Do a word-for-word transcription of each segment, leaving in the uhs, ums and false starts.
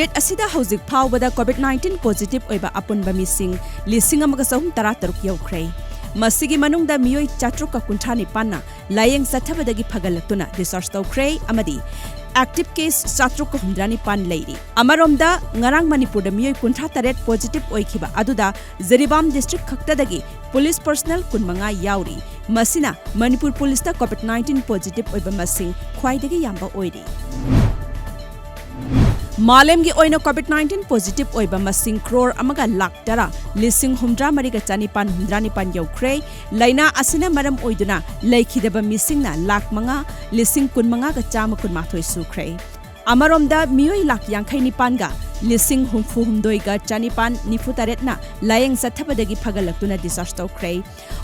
State ꯑꯁꯤꯗ ꯍꯧꯖꯤꯛ ꯐꯥꯎꯕꯗ COVID nineteen positive ꯑꯣꯏꯕ ꯑꯄꯨꯟꯕ ꯃꯤꯁꯤꯡ ꯂꯤꯁꯤꯡ ꯑꯃꯒ ꯆꯍꯨꯝ ꯇꯔꯥꯇꯔꯨꯛ ꯌꯧꯈ꯭ꯔꯦ꯫ ꯃꯁꯤꯒꯤ ꯃꯅꯨꯡꯗ ꯃꯤꯑꯣꯏ ꯆꯥꯇ꯭ꯔꯨꯛꯀ ꯀꯨꯟꯊ꯭ꯔꯥ ꯅꯤꯄꯥꯟꯅ ꯂꯥꯌꯦꯡ ꯆꯠꯊꯕꯗꯒꯤ ꯐꯒꯠꯂꯛꯇꯨꯅ discharge ꯇꯧꯈ꯭ꯔꯦ ꯑꯃꯗꯤ active case ꯆꯥꯇ꯭ꯔꯨꯛꯀ ꯍꯨꯝꯗ꯭ꯔꯥ ꯅꯤꯄꯥꯟ ꯂꯩꯔꯤ꯫ ꯑꯃꯔꯣꯝꯗ, ꯉꯔꯥꯡ ꯃꯅꯤꯄꯨꯔꯗ ꯃꯤꯑꯣꯏ ꯀꯨꯟꯊ꯭ꯔꯥ ꯇꯔꯦꯠ positive ꯑꯣꯏꯈꯤꯕ ꯑꯗꯨꯗ ꯖꯤꯔꯤꯕꯥꯝ district ꯈꯛꯇꯗꯒꯤ police personnel ꯀꯨꯟꯃꯉꯥ ꯌꯥꯎꯔꯤ꯫ ꯃꯁꯤꯅ ꯃꯅꯤꯄꯨꯔ ꯄꯨꯂꯤꯁꯇ COVID nineteen positive ꯑꯣꯏꯕ ꯃꯁꯤꯡ ꯈ꯭ꯋꯥꯏꯗꯒꯤ ꯌꯥꯝꯕ ꯑꯣꯏꯔꯤ꯫ ꯃꯥꯂꯦꯝꯒꯤ ꯑꯣꯏꯅ COVID nineteen positive ꯑꯣꯏꯕ ꯃꯁꯤꯡ ꯀ꯭ꯔꯣꯔ ꯑꯃꯒ ꯂꯥꯈ ꯇꯔꯥ ꯂꯤꯁꯤꯡ ꯍꯨꯝꯗ꯭ꯔꯥ ꯃꯔꯤꯒ ꯆꯅꯤꯄꯥꯟ ꯍꯨꯝꯗ꯭ꯔꯥ ꯅꯤꯄꯥꯟ ꯌꯧꯈ꯭ꯔꯦ꯫ ꯂꯥꯏꯅꯥ ꯑꯁꯤꯅ ꯃꯔꯝ ꯑꯣꯏꯗꯨꯅ ꯂꯩꯈꯤꯗꯕ ꯃꯤꯁꯤꯡꯅ ꯂꯥꯈ ꯃꯉꯥ ꯂꯤꯁꯤꯡ ꯀꯨꯟꯃꯉꯥꯒ ꯆꯥꯝꯃ ꯀꯨꯟꯃꯥꯊꯣꯏ ꯁꯨꯈ꯭ꯔꯦ꯫ ꯑꯃꯔꯣꯝꯗ, ꯃꯤꯑꯣꯏ ꯂꯥꯈ ꯌꯥꯡꯈꯩ ꯅꯤꯄꯥꯟꯒ ꯂꯤꯁꯤꯡ ꯍꯨꯝꯐꯨ ꯍꯨꯝꯗꯣꯏꯒ ꯆꯅꯤꯄꯥꯟ ꯅꯤꯐꯨ ꯇꯔꯦꯠꯅ ꯂꯥꯌꯦꯡ ꯆꯠꯊꯕꯗꯒꯤ ꯐꯒꯠꯂꯛꯇꯨꯅ discharge ꯇꯧꯈ꯭ꯔꯦ꯫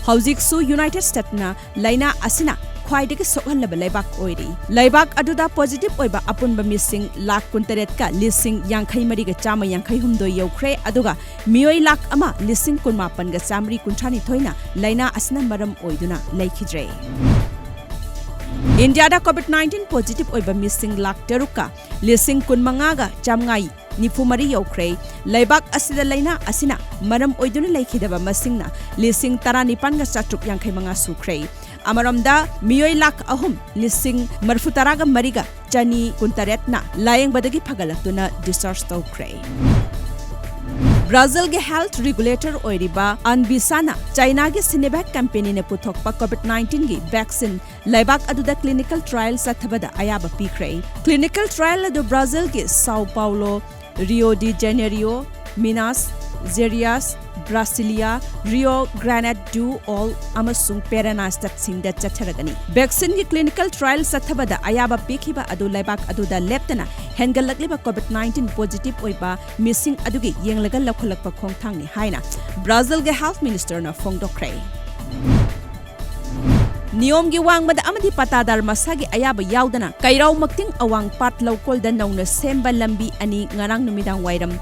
ꯍꯧꯖꯤꯛꯁꯨ ꯌꯨꯅꯥꯏꯇꯦꯗ ꯁ꯭ꯇꯦꯠꯅ ꯂꯥꯏꯅꯥ ꯑꯁꯤꯅ ꯈ꯭ꯋꯥꯏꯗꯒꯤ ꯁꯣꯛꯍꯜꯂꯕ ꯂꯩꯕꯥꯛ ꯑꯣꯏꯔꯤ꯫ ꯂꯩꯕꯥꯛ ꯑꯗꯨꯗ positive ꯑꯣꯏꯕ ꯑꯄꯨꯟꯕ ꯃꯤꯁꯤꯡ ꯂꯥꯈ ꯀꯨꯟꯇꯔꯦꯠꯀ ꯂꯤꯁꯤꯡ ꯌꯥꯡꯈꯩ ꯃꯔꯤꯒ ꯆꯥꯝꯃ ꯌꯥꯡꯈꯩ ꯍꯨꯝꯗꯣꯏ ꯌꯧꯈ꯭ꯔꯦ, ꯑꯗꯨꯒ ꯃꯤꯑꯣꯏ ꯂꯥꯈ ꯑꯃ ꯂꯤꯁꯤꯡ ꯀꯨꯟꯃꯥꯄꯟꯒ ꯆꯥꯃꯔꯤ ꯀꯨꯟꯊ꯭ꯔꯥ ꯅꯤꯊꯣꯏꯅ ꯂꯥꯏꯅꯥ ꯑꯁꯤꯅ ꯃꯔꯝ ꯑꯣꯏꯗꯨꯅ ꯂꯩꯈꯤꯗ꯭ꯔꯦ꯫ ꯏꯟꯗꯤꯌꯥꯗ COVID nineteen positive ꯑꯣꯏꯕ ꯃꯤꯁꯤꯡ ꯂꯥꯈ ꯇꯔꯨꯛꯀ ꯂꯤꯁꯤꯡ ꯀꯨꯟꯃꯉꯥꯒ ꯆꯥꯝꯃꯉꯥ ꯅꯤꯐꯨ ꯃꯔꯤ ꯌꯧꯈ꯭ꯔꯦ꯫ ꯂꯩꯕꯥꯛ ꯑꯁꯤꯗ ꯂꯥꯏꯅꯥ ꯑꯁꯤꯅ ꯃꯔꯝ ꯑꯣꯏꯗꯨꯅ ꯂꯩꯈꯤꯗꯕ ꯃꯁꯤꯡꯅ ꯂꯤꯁꯤꯡ ꯇꯔꯥꯅꯤꯄꯥꯟꯒ ꯆꯥꯇ꯭ꯔꯨꯛ ꯌꯥꯡꯈꯩ ꯃꯉꯥ ꯁꯨꯈ꯭ꯔꯦ꯫ ꯑꯃꯔꯣꯝꯗ, ꯃꯤꯑꯣꯏ ꯂꯥꯈ ꯑꯍꯨꯝ ꯂꯤꯁꯤꯡ ꯃꯔꯤꯐꯨ ꯇꯔꯥꯒ ꯃꯔꯤꯒ ꯆꯅꯤ ꯀꯨꯟꯇꯔꯦꯠꯅ ꯂꯥꯌꯦꯡꯕꯗꯒꯤ ꯐꯒꯠꯂꯛꯇꯨꯅ discharge ꯇꯧꯈ꯭ꯔꯦ꯫ ꯕ꯭ꯔꯥꯖꯤꯜꯒꯤ health regulator ꯑꯣꯏꯔꯤꯕ ꯑꯟꯕꯤꯁꯥꯅ ꯆꯥꯏꯅꯥꯒꯤ Sinovac companyꯅ ꯄꯨꯊꯣꯛꯄ COVID nineteenꯒꯤ vaccine ꯂꯩꯕꯥꯛ ꯑꯗꯨꯗ clinical trial ꯆꯠꯊꯕꯗ ꯑꯌꯥꯕ ꯄꯤꯈ꯭ꯔꯦ꯫ Clinical trial ꯑꯗꯨ ꯕ꯭ꯔꯥꯖꯤꯜꯒꯤ São Paulo, Rio de Janeiro, Minas Gerais, Brasília, Rio Grande do Sul ꯑꯃꯁꯨꯡ Paraná stateꯁꯤꯡꯗ ꯆꯠꯊꯔꯒꯅꯤ꯫ Vaccineꯒꯤ clinical trial ꯆꯠꯊꯕꯗ ꯑꯌꯥꯕ ꯄꯤꯈꯤꯕ ꯑꯗꯨ ꯂꯩꯕꯥꯛ ꯑꯗꯨꯗ ꯂꯦꯞꯇꯅ ꯍꯦꯟꯒꯠꯂꯛꯂꯤꯕ COVID nineteen positive ꯑꯣꯏꯕ ꯃꯤꯁꯤꯡ ꯑꯗꯨꯒꯤ ꯌꯦꯡꯂꯒ ꯂꯧꯈꯠꯂꯛꯄ ꯈꯣꯡꯊꯥꯡꯅꯤ ꯍꯥꯏꯅ ꯕ꯭ꯔꯥꯖꯤꯜꯒꯤ health ministerꯅ ꯐꯣꯡꯗꯣꯛꯈ꯭ꯔꯦ꯫ ꯅꯤꯌꯣꯝꯒꯤ ꯋꯥꯡꯃꯗ ꯑꯃꯗꯤ ꯄꯇꯥꯗꯥꯔ ꯃꯁꯥꯒꯤ ꯑꯌꯥꯕ ꯌꯥꯎꯗꯅ ꯀꯩꯔꯥꯎ ꯃꯛꯇꯤꯡ ꯑꯋꯥꯡ ꯄꯥꯠ ꯂꯧꯀꯣꯜꯗ ꯅꯧꯅ ꯁꯦꯝꯕ ꯂꯝꯕꯤ ꯑꯅꯤ ꯉꯔꯥꯡ ꯅꯨꯃꯤꯗꯥꯡ ꯋꯥꯏꯔꯝ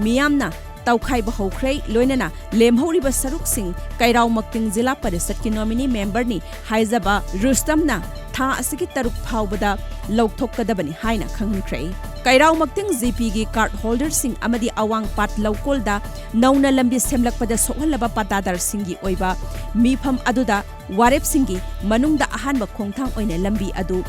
ꯃꯤꯌꯥꯝꯅ ꯇꯧꯈꯥꯏꯕ ꯍꯧꯈ꯭ꯔꯦ, ꯂꯣꯏꯅꯅ ꯂꯦꯝꯍꯧꯔꯤꯕ ꯁꯔꯨꯛꯁꯤꯡ ꯀꯩꯔꯥꯎ ꯃꯛꯇꯤꯡ ꯖꯤꯂꯥ ꯄꯔꯤꯁꯠꯀꯤ ꯅꯣꯃꯤꯅꯤ ꯃꯦꯝꯕꯔꯅꯤ ꯍꯥꯏꯖꯕ ꯔꯨꯁꯇꯝꯅ ꯊꯥ ꯑꯁꯤꯒꯤ ꯇꯔꯨꯛ ꯐꯥꯎꯕꯗ ꯂꯧꯊꯣꯛꯀꯗꯕꯅꯤ ꯍꯥꯏꯅ ꯈꯪꯍꯟꯈ꯭ꯔꯦ꯫ ꯀꯩꯔꯥꯎ ꯃꯛꯇꯤꯡ ꯖꯤꯄꯤꯒꯤ ꯀꯥꯔꯗ ꯍꯣꯜꯗꯔꯁꯤꯡ ꯑꯃꯗꯤ ꯑꯋꯥꯡ ꯄꯥꯠ ꯂꯧꯀꯣꯜꯗ ꯅꯧꯅ ꯂꯝꯕꯤ ꯁꯦꯝꯂꯛꯄꯗ ꯁꯣꯛꯍꯜꯂꯕ ꯄꯥꯇꯥꯗꯥꯔꯁꯤꯡꯒꯤ ꯑꯣꯏꯕ ꯃꯤꯐꯝ ꯑꯗꯨꯗ ꯋꯥꯔꯦꯞꯁꯤꯡꯒꯤ ꯃꯅꯨꯡꯗ ꯑꯍꯥꯟꯕ ꯈꯣꯡꯊꯥꯡ ꯑꯣꯏꯅ ꯂꯝꯕꯤ ꯑꯗꯨ